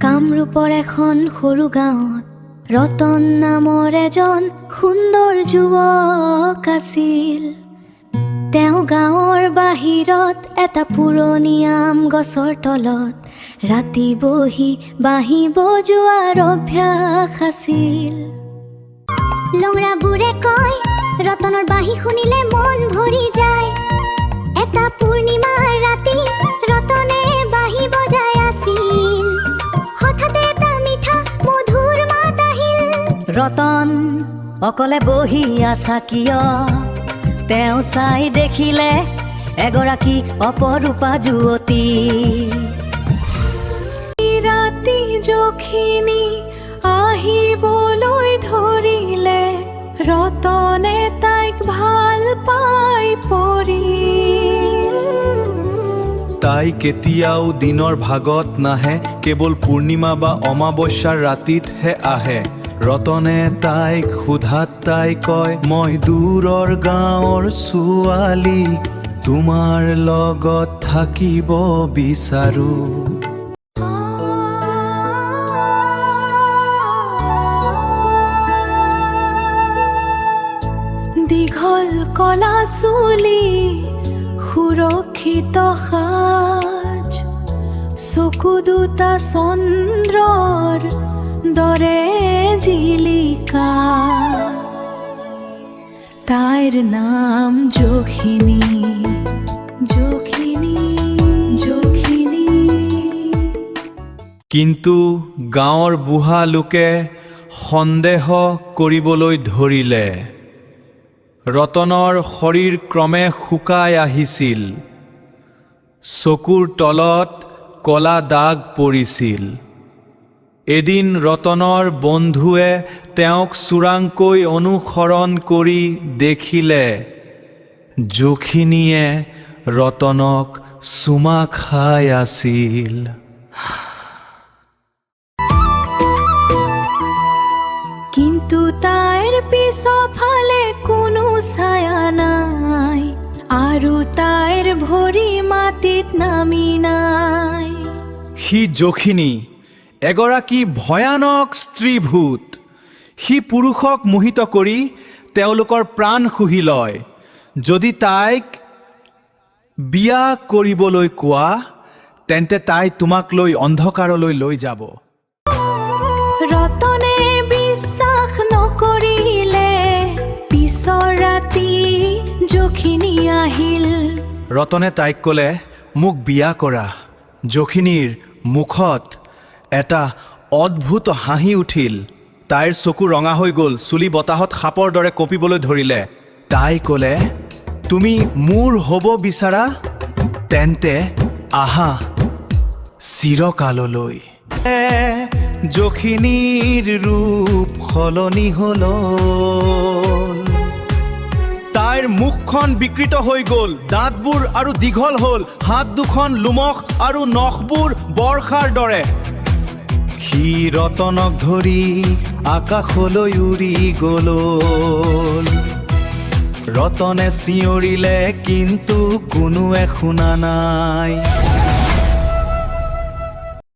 কামৰূপৰ এখন সৰু গাঁৱত ৰতন নামৰ এজন সুন্দৰ যুৱক আছিল। তেওঁ গাঁৱৰ বাহিৰত এটা পুৰণি আম গছৰ তলত ৰাতি বহি বাঁহী বজোৱাৰ অভ্যাস আছিল। লংৰাবোৰে কয়, ৰতনৰ বাঁহী শুনিলে মন ভৰি যায়। এটা পূৰ্ণিমাৰ ৰাতি ৰতনে বাঁহী বজাই আছিল। হঠাতে এটা মিঠা মধুৰ মাত আহিল। ৰতন, অকলে বহি আছা কিয়? তেওঁ চাই দেখিলে এগৰাকী অপৰূপা যুৱতী। ৰাতি যখিনী আহিবলৈ ধৰিলে, ৰতনে তাইক ভাল পাই পৰিল। তাই কেতিয়াও দিনৰ ভাগত নাহে, কেৱল পূৰ্ণিমা বা অমাৱস্যাৰ ৰাতিতহে আহে। ৰতনে তাইক সোধাত তাই কয়, মই দূৰৰ গাঁৱৰ ছোৱালী, তোমাৰ লগত থাকিব বিচাৰো। দীঘল কলা চুলি, সুৰক্ষিত সাজ, চকু দুটা চন্দ্ৰৰ দৰে জিলিকা। তাইৰ নাম যখিনী, যখিনী, যখিনী। কিন্তু গাঁৱৰ বুঢ়া লোকে সন্দেহ কৰিবলৈ ধৰিলে। ৰতনৰ শৰীৰ ক্ৰমে শুকাই আহিছিল, চকুৰ তলত কলা দাগ পৰিছিল। এদিন ৰতনৰ বন্ধুৱে তেওঁক চোৰাংকৈ অনুসৰণ কৰি দেখিলে যখিনীয়ে ৰতনক চুমা খাই আছিল। কিন্তু তাইৰ পিছফালে কোনো ছায়া নাই আৰু তাইৰ ভৰি মাটিত নামি নাই। সি যখিনী, এগৰাকী ভয়ানক স্ত্ৰীভূত। সি পুৰুষক মোহিত কৰি তেওঁলোকৰ প্ৰাণ শুহি লয়। যদি তাইক বিয়া কৰিবলৈ কোৱা, তেন্তে তাই তোমাক লৈ অন্ধকাৰলৈ লৈ যাব। ৰতনে বিশ্বাস নকৰিলে। পিছৰ ৰাতি যখিনী আহিল। ৰতনে তাইক ক'লে, মোক বিয়া কৰা। যখিনীৰ মুখত এটা অদ্ভুত হাঁহি উঠিল। তাইৰ চকু ৰঙা হৈ গ'ল, চুলি বতাহত সাপৰ দৰে কঁপিবলৈ ধৰিলে। তাই ক'লে, তুমি মোৰ হ'ব বিচাৰা? তেন্তে আহা চিৰকাললৈ। যখিনীৰ ৰূপ সলনি হ'ল। তাইৰ মুখখন বিকৃত হৈ গ'ল, দাঁতবোৰ আৰু দীঘল হ'ল, হাত দুখন লোমশ আৰু নখবোৰ বৰ্ষাৰ দৰে। সি ৰতনক ধৰি আকাশলৈ উৰি গ'ল। ৰতনে চিঞৰিলে, কিন্তু কোনোৱে শুনা নাই।